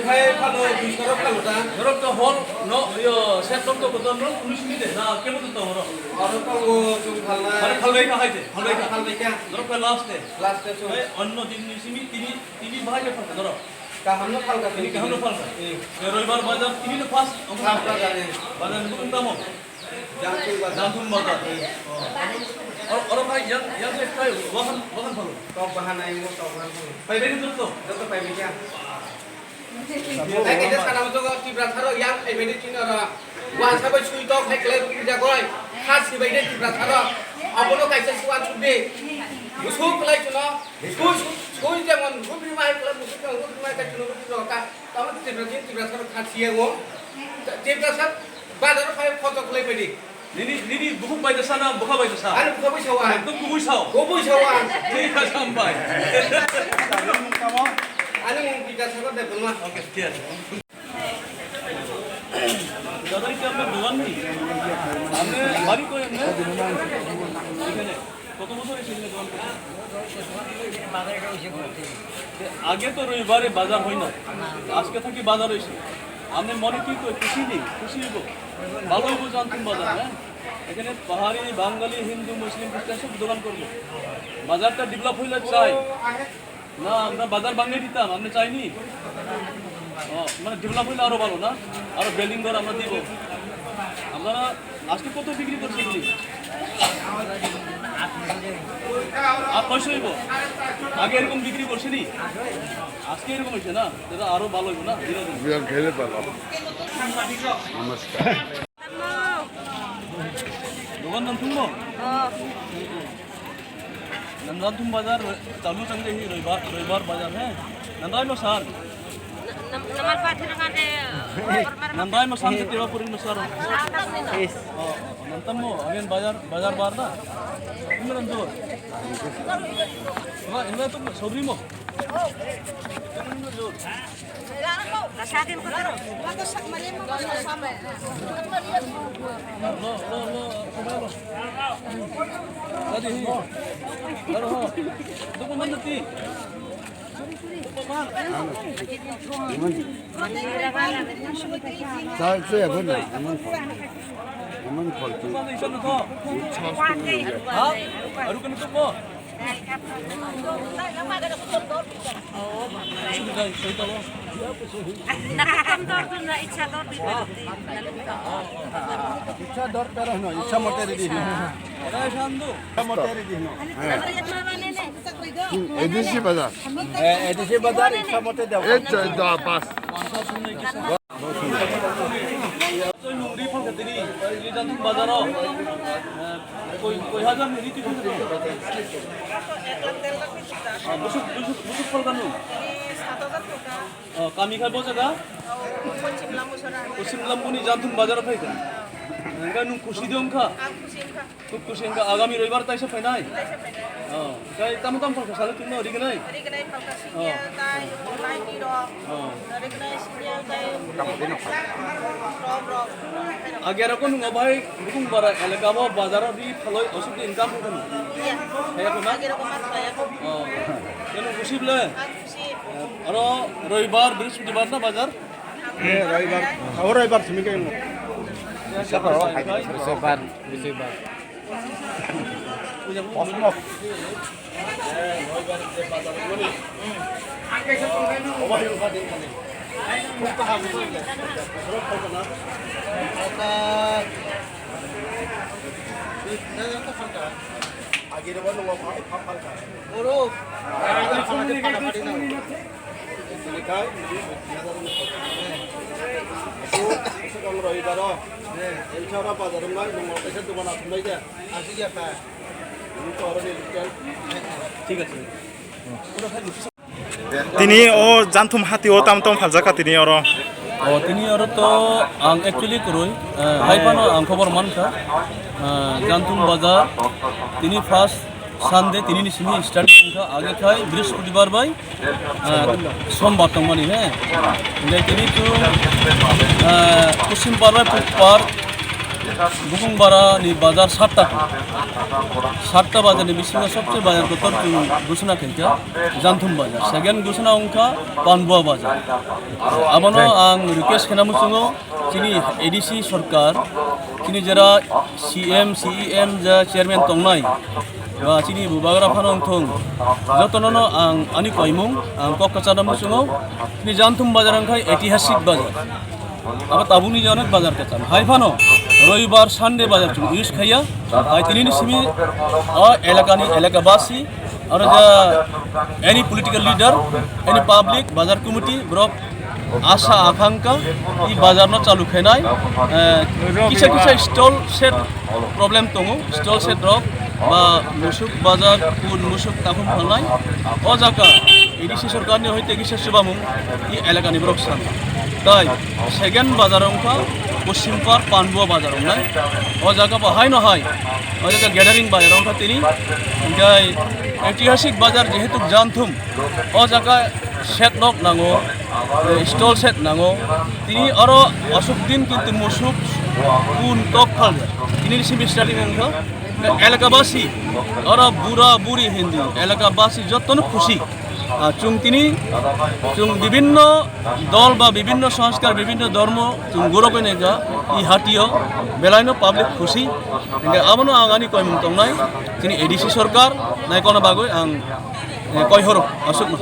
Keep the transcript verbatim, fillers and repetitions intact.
Hai phano duiso rok phano ta. Norok to hol no, yo, set rok to kotor no, unis ni de, na, kemo to tong rok. Aro tongo chwng phalnai. Aro phalnai ka hai de, phalnai ka. Phalnai ka. Norok ka last de. Last de chwng. Hai, onno din ni simi tini, tini bahai ka phalka norok. Kaham no phalka tini, kaham no phalka. Hmm. Yo, Roibar bazar tini no first. First bazar, eh. Bazar ni bukan tamo. Jantung bazar. Jantung bazar. Oh. Oro, oro pai yang, yang saya kai, wahan, wahan palo. Tok bahan ai mo, tok bahan mo. Pai bai tu tu. Joto pai bai ya. Hai kaisa sana mo jogo Tiprasarok yang pai bai ni chini oro. Wan sabai sui tok hai kle rukri jagoi. Khas sibai de Tiprasarok. Abono kaisa suan sudi. Musu kulai chuno. Sui, sui, sui jemon rukri mai kle musu jemon rukri mai kai chuno rukri jagoi. Tamo Tiprasarok khas siya mo. Tiprasarok Bazar o phai photo khlai phaidi. Nini, nini bukhuk bai da sana, bukha bai da sa? Ani bukha bai sawa. Ekdom kubui sao. Kubui sawa. Thik ase, hambai. Ani mung Bikash Sagar Debbarma. Okay, thik ase. দাদা, এটা আপনার দোকান নেই? আপনি বাড়ি কই আপনার? এখানে। কত বছর হয়েছে এখানে দোকান করতে? আগে তো রবিবারে বাজার হয় না, আজকে থাকি বাজার হয়েছে। আপনি মনে কি করে খুশি নেই? খুশি হইব, ভালো হইব, জানতুম বাজার, হ্যাঁ? এখানে পাহাড়ি, বাঙালি, হিন্দু, মুসলিম, খ্রিস্টান সব দোকান করবো। বাজারটা ডেভেলপ হইলে চাই। না, আমরা বাজার বানিয়ে দিতাম, আপনি চাইনি? ও, মানে ডেভেলপ হইলে আরো ভালো না? আরো বিল্ডিং ঘর আমরা দিব। আপনারা আজকে কত বিক্রি করছেন কি? আট নয়শো হইব। আগে এরকম বিক্রি করছেনি? আজকে এরকম হইছে না? এটা আরো ভালো হইব না? ধীরে ধীরে। বিয়ার খেলে পারো। নমস্কার। Dogan nang thumbo? Oh. Nang thum bazar, chalu chang de hi roibar, roibar bazar he. Nang dai mo san? Nam-, nam-, namal pa thira kan de, oh, mar-, mar-, Nang dai mo san ke tiwa puri mo sar. Yes. Oh, nang tam mo, again bazar, bazar bar da. Ini nang do. Wah, ini tu sobri mo. Sa, sa, ya, bueno, naman po. Naman po, tu. Ha? Aru ka na to mo? Nakatam dor dun na icha dor dun na. Icha dor pero no, icha mote ready no. Icha mote ready no. A D C bazar. A D C bazar, icha mote daw. Icha da pas. Bazar o, eh, koi, koi hajar ni riti koi hajar. Ah, busuk, busuk, busuk phalka nung. Oh, kami khai bo jaga? Pochim Lambu ni Janthum bazar o phaikha. Engkha nung khusi de wngkha? Ang khusi wngkha. Khub khusi wngkha, agami roibar taisa phainai? Taisa phainai. Oh, tei tamo tamo phalka salo tongno rignai? Rignai phalka singya, tai, tai nirok. Oh. Rignai singya, tai. Rok, rok. Agi aro ko nungo bai bukung bara elaka bo bazar o ri phaloi osuk din kam ko. Iya. Kaya ko na? Agi aro ko mat kaya ko. Oh. Kenu khusi ble? Ang khusi. Aro roibar, brihaspatibar na bazar? Eh, roibar. Oh, roibar simi kayo. Brihaspatibar, brihaspatibar. Roibar o. Elsa ora bazar wngmai, nwng kaisa dogan aswk lai de. Aswk ya kha. Nwng to oro ni local. Thik ache. Tini o Janthum hati o tam tam phaljakha tini oro. O tini oro to ang actually kwrwi, eh, hai phano ang khobor mankha. Eh, Janthum bazar tini first Sunday tini ni simi start wngkha, age khai Brihaspatibar bai, ah, Sombar tongmani, he. Hingke tini chwng, ah, Pusim Parbai Pukpar Bukungbara ni bazar satta. Satta bazar ni bisingo sobse bazar kotor chwng gusuna khaikha Janthum bazar. Second gusuna wngkha Panbua bazar. Abono ang request khena muchungo chini A D C sorkar, chini jera C M, C E M ja chairman tongnai, ba chini bubagra phano wngthung, jotono no ang ani koimung ang kok kwchana muchungo. Chini Janthum bazar wngkha itihasik bazar. Abo tabukni je onek bazar kwcham. Hai phano Roibar, Sunday bazar chwng use khaiya. Hai tinini simi o elakani elakabasi, aro ja any political leader, any public, bazar committee, borok asa akhangkha i bazarno chalu khainai, eh, kisa kisa stall shed problem tongo, stall shed rok ba musuk bazar, kun musuk takhum phalnai. O jaga A D C sorkarni hoite kisa chubamung i elakani borok sana. Tai second bazar wngkha Poschim Park Panbua bazar wngnai. O jaga bo haino hai, o jaga gathering bazar wngkha tini. Hingkhai itihasik bazar jehetu Janthum, o jaga shed nok nango, eh, stall shed nango. Tini oro aswk din kintu musuk kun tok phalya. Tini simi starting wngkha. Elakabasi, oro bura buri hindi, elakabasi jotono khusi. Ah, chwng tini, chwng bibinno dol ba bibinno sanskar, bibinno dhormo chwng gurogwi naikha, i hatio belaino public khusi. Hingkhe abono ang ani koimung tongnai, chini A D C sorkar naikona bagwi ang, eh, koihoro aswkno.